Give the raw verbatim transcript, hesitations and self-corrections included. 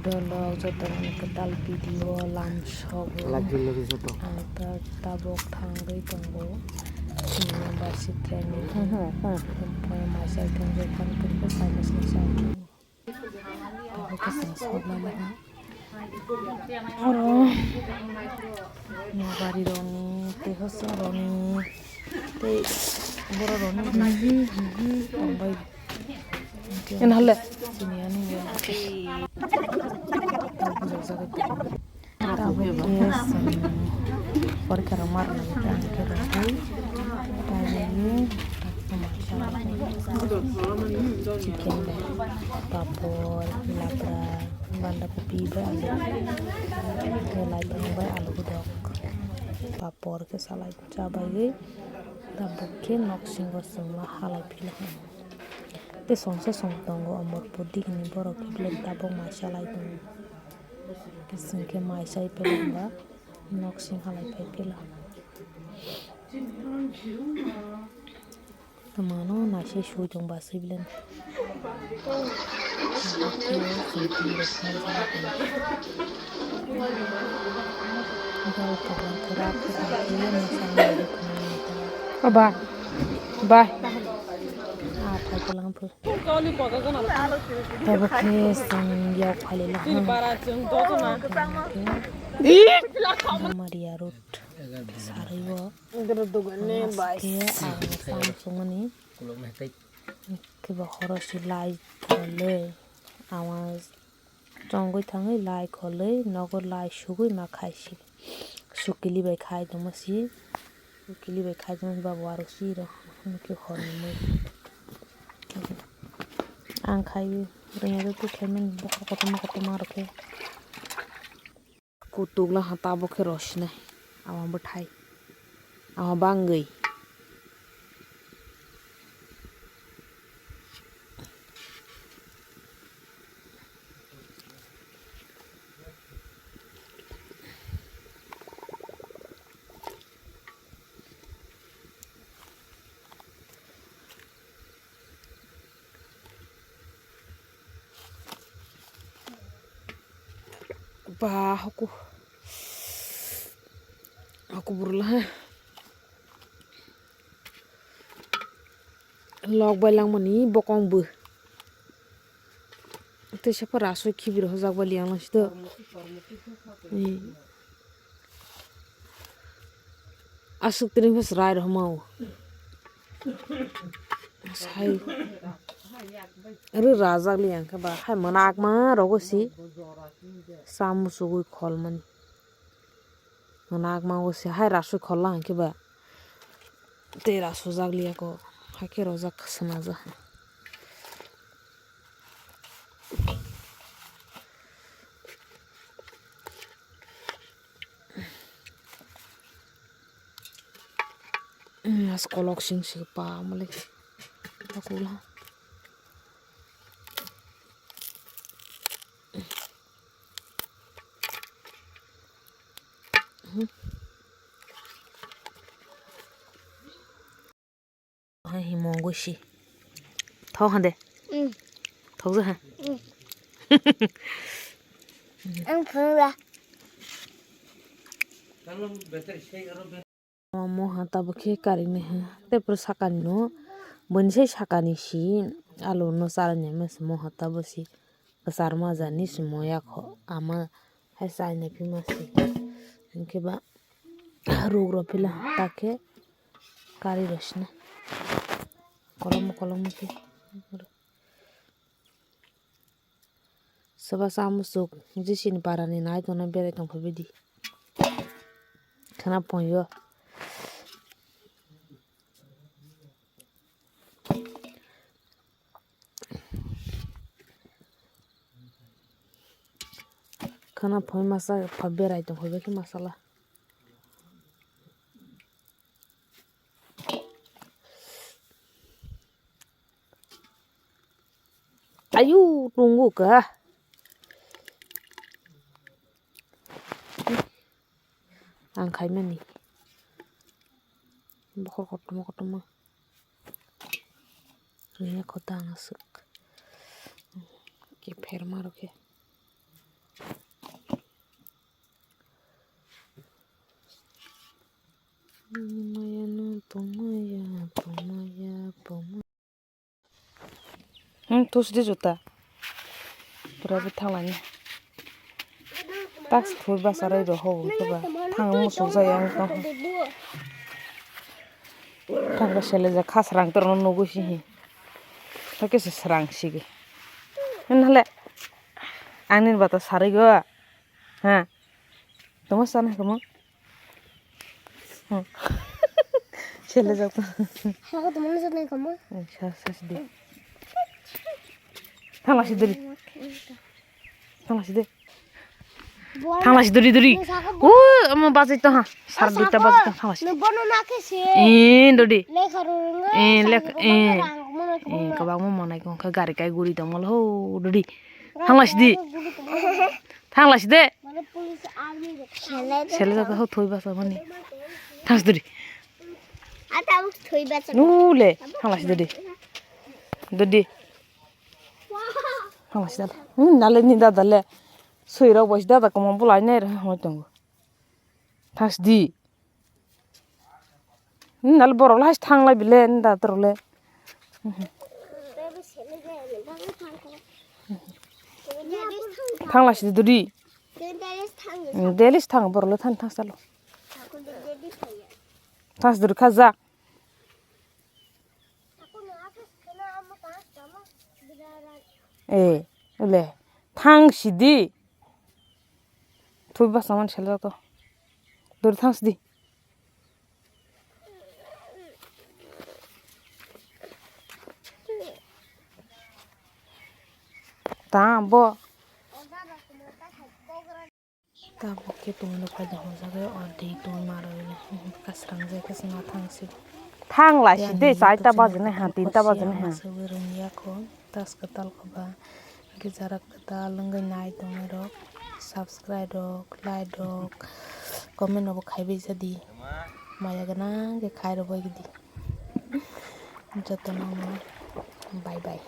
Dolok joto ni kwtal video lamsogo. Lagi lagi joto. Ang ta tabuk thangwi tongo. Chini member sitrani. Hmm, hmm, hmm. Omo maisai thangwi thang thang khe sai masai sai. Abo khe chwng soknai laha. Oro nokbari rokni tei hosong rokni tei borok rokni hihi hihi tongbai. Enhale. Chini ani bujak jagwi tongo. Tabuk khe chwng porikha rok ma rwna hwnkhe ang khe rwgwi taiwi chicken bai, papor, labra, banda kopi bai alu, laipang bai alu bodok, papor khe salai chabaiwi tabuk khe nok singo chwngno halai phila. Tei songsa song tongo Omorpur digini borok khe belai tabuk mai salai tongo. Kising khe mai sai phela ba nok sing halai phai phela. Twmano naisai sui tong ba sui bwlani. Oba. Bai. Ah, phai ko lang phu. Tebo khe chwng yak phai le lang. Maria road. Sarwi o. Khe ang sam sungmani. Khe bo horo si lai khole. Awa. Chongwi thangwi lai kholwi nogo lai sugwi ma khai si. Sukili bai khai tongma si. Sukili bai khai tongma si babo aro si rw. Nukhe horni mui. Ang khai rwngya rw twi khaimani bokhorok kotorma kotorma rw khe. Kutuk laha tabuk khe rw sinai. Ama bwthai. Ama bangwi. Ba hoku hoku burla ha. Lok bai langmani bokong bo. Tei sapa rasoi khibi rok hojak bai liyang lang sito. Aswk tini bwswrai rok ma o. Sai. Ri rajak liyang khe ba hai mwnakma rogo si. Samu sugui kholmani. Mwnakma o se hai rasoi kholla hwnkhe ba tei rasojak liya ko, hakhe rojak swnajak. As kolok sing si pa mole akula. Hai himo gwi si. Thok hande. Mm. Thok ja ha. Mm. Ang phunga. Moha tabuk khe karinai ha. Tei pura sakani no. Boni sai sakani si. Alu no charani ma se moha tabuk si. Kwchar majani si moya kho. Ama hai chaina phima si. Hinkhe ba ruk rok phila ta khe kari rok sina. Kolom kolom khe. Soba sa muchuk jisini parani nai tongna berai tongkha bidi. Khana pongyo. Khana phoi masa pha berai tongkha bidi masala. Ayu, tungo ka. Ang khaimani. Bokhor kotorma kotorma. Rwya kho ta ang aswk. Khe pherma rw khe. Maya no pumaya, pumaya, pumaya. Hmm, tus di juta. Pura bi thanglani. Tas thur basa rai ro ho, keba thang musuk jaya ang tong. Thang ka sele ja khasrang tor no nugu si hi. Thake se srang sigi. Nale. Angni bata sarai go. Ha. Tamo sana kamo. Hmm. Sele jak. Saka tamo na jatnai kamo. Eh, sa, sa, sidi. Thangla sidi. Thangla sidi. Thangla sidi duri duri. Uh, amo bajai to ha. Sar duita bajai to thangla sidi. Bono na khe se. Eh, dodi. Lekha ro. Eh, lek, eh. Eh, kabang mo monai ko kha gari kai guri tong mol ho dodi. Thangla sidi. Thangla sidi. Sele jaga ho thoi basa mani. Thas duri. Ata thoi basa. Nule. Thangla si duri. Duri. Thangla si dale. Hmm, nale ni dada le. Sui rok bosi dada komo bulai nai rok hoi tongo. Thas di. Hmm, nale borok le hai thang lai bile ni dada rok le. Thangla si duri. Daily thang. Daily thang borok le thang thang salo. Thang si duri kha ja. Eh, le. Thang si di. Thui basa man sel to. Duri thang si di. Ta bo. Tabuk khe tongwi rok paida hwnjagwi o twi tongwi ma rwgwi kasrangjai khe chwng thang si. Thang lai si de, chaita baji nai ha, tinta baji nai ha. Sugwi rwngya kho, tas kwtal kho ba. Hwnkhe jarak kwtal wngwi nai tongwi rok, subscribe rok, like rok, comment rok bo khaibai jadi. Maya gwnang khe khai rwbai gidi. Jotono no bye bye.